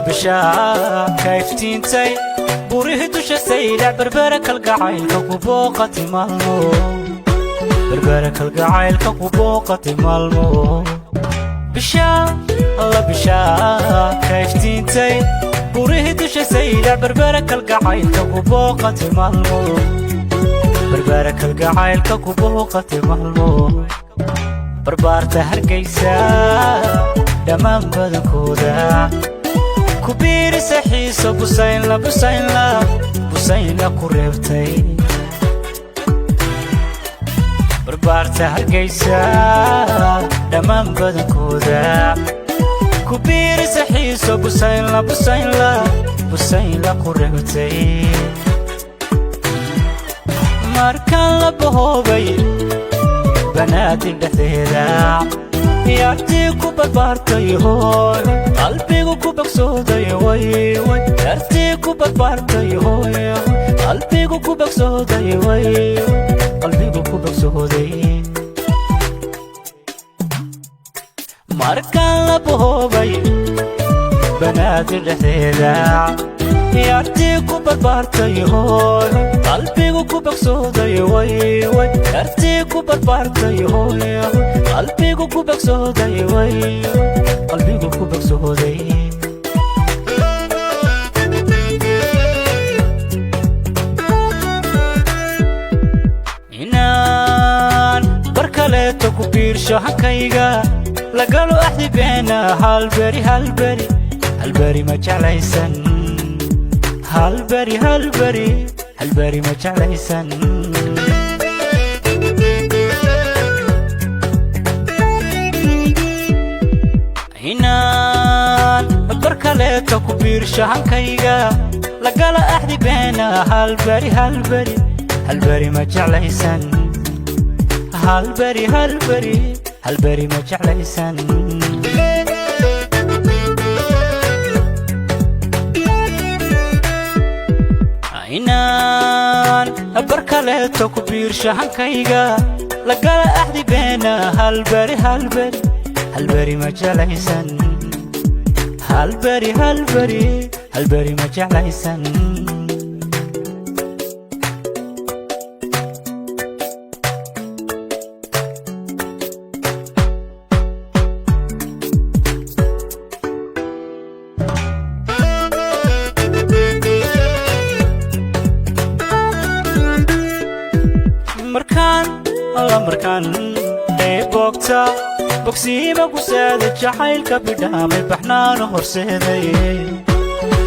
Bishaa ka iftiintay burihii dusha Saylac, Berbera kalgacaylka ku booqati maalmo, Berbera kalgacaylka ku booqati maalmo. Bishaa alla bishaa ka iftiintay burihii dusha Saylac, Berbera kalgacaylka ku booqati maalmo, Berbera kalgacaylka ku booqati maalmo. Barbaarta Hargeysa dhammaan badankooda ku biirisa xiiso, busaynla busaynla busaynla ku reebtay. Barbaarta Hargeysa dhammaan badankooda ku biirisa xiiso, busaynla busaynla busaynla ku reebtay. Markaan la bahoobay Banaadir dhexdeeda, yaartii ku barbaartay hooy, qalbigu ku bogsooday way way. Yaartii ku barbaartay hooy, qalbigu ku bogsooday way, qalbigu ku bogsooday. Markaan la bahoobay Banaadir dhexdeeda, yaartii ku barbaartay hooy, qalbigu ku bogsooday way way. Yaartii ku barbaartay hooy, qalbigu ku bogsooday way, qalbigu ku bogsooday. Inaan bar kaleeto ku biirsho hankayga, lagalo axdi beena, halberi halberi halberi ma jeclaysan, halberi halberi halberi ma jeclaysan. Inaan bar kaleeto ku biirsho hankayga, lagala axdi beena, halberi halberi halberi ma jeclaysan, halberi halberi halberi ma jeclaysan. Inaan bar kaleeto ku biirsho hankayga, lagala axdi beena, halberi halberi halberi ma jeclaysan, halberi halberi halberi ma jeclaysan. Markaan alla markaan ee boogta bogsiima ku saada, jacaylka bidhaamay baxnaanu horseeday,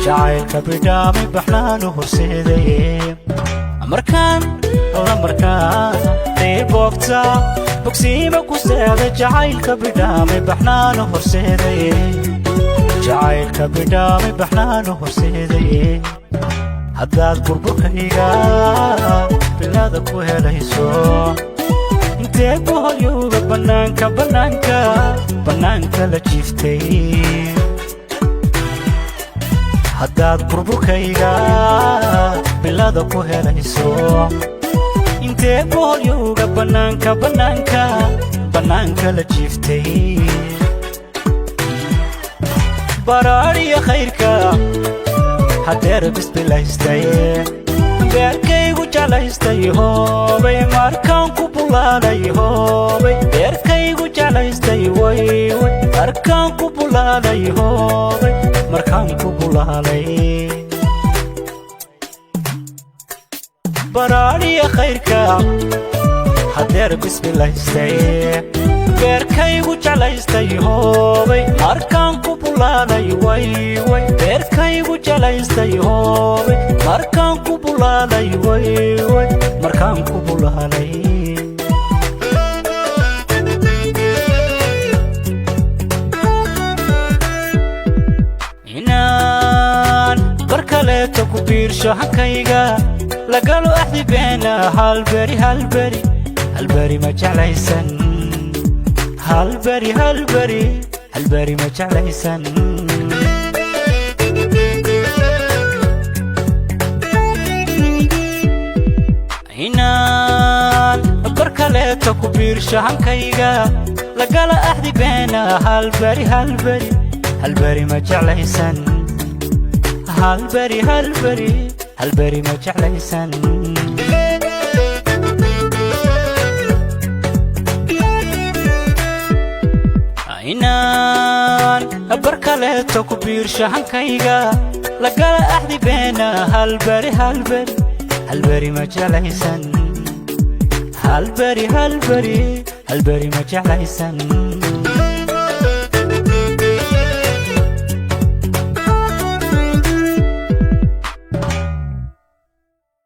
jacaylka bidhaamay baxnaanu horseeday. Markaan alla markaan ee boogta bogsiima ku saada, jacaylka bidhaamay baxnaanu horseeday, jacaylka bidhaamay baxnaanu horseeday. Haddaad burburkayga bilada ku helayso, intee ku horyowga bannaanka bannaanka bannaanka la jiiftay. Haddaad burburkayga bilada ku helayso, intee ku horyowga bannaanka bannaanka bannaanka la jiiftay. Baraadhiya khayrka hadeer bisbilaystay, beerkaygu jeclaystay hoobay, markaan ku bulaalay hoobay. Beerkaygu jeclaystay way way, markaan ku bulaalay hoobay, markaan ku bulaalay. Baraadhiya khayrka hadeer bisbilaystay, beerkaygu jeclaystay hoobay, markaan ku bulaalay way way. Beerkaygu jeclaystay hoobay, markaan ku bulaalay way way, markaan ku bulaalay. Inaan bar kaleeto ku biirsho hankayga, lagalo axdi beena, halberi halberi halberi ma jeclaysan, halberi halberi halberi ma jeclaysan. Inaan bar kaleeto ku biirsho hankayga, lagala axdi beena, halberi halberi halberi ma jeclaysan, Halberi, halberi, halberi ma jeclaysan? Inaan bar kaleeto ku biirshahankayga, lagala axdi beena, halberi, halberi, halberi ma jeclaysan? Halberi, halberi, halberi ma jeclaysan?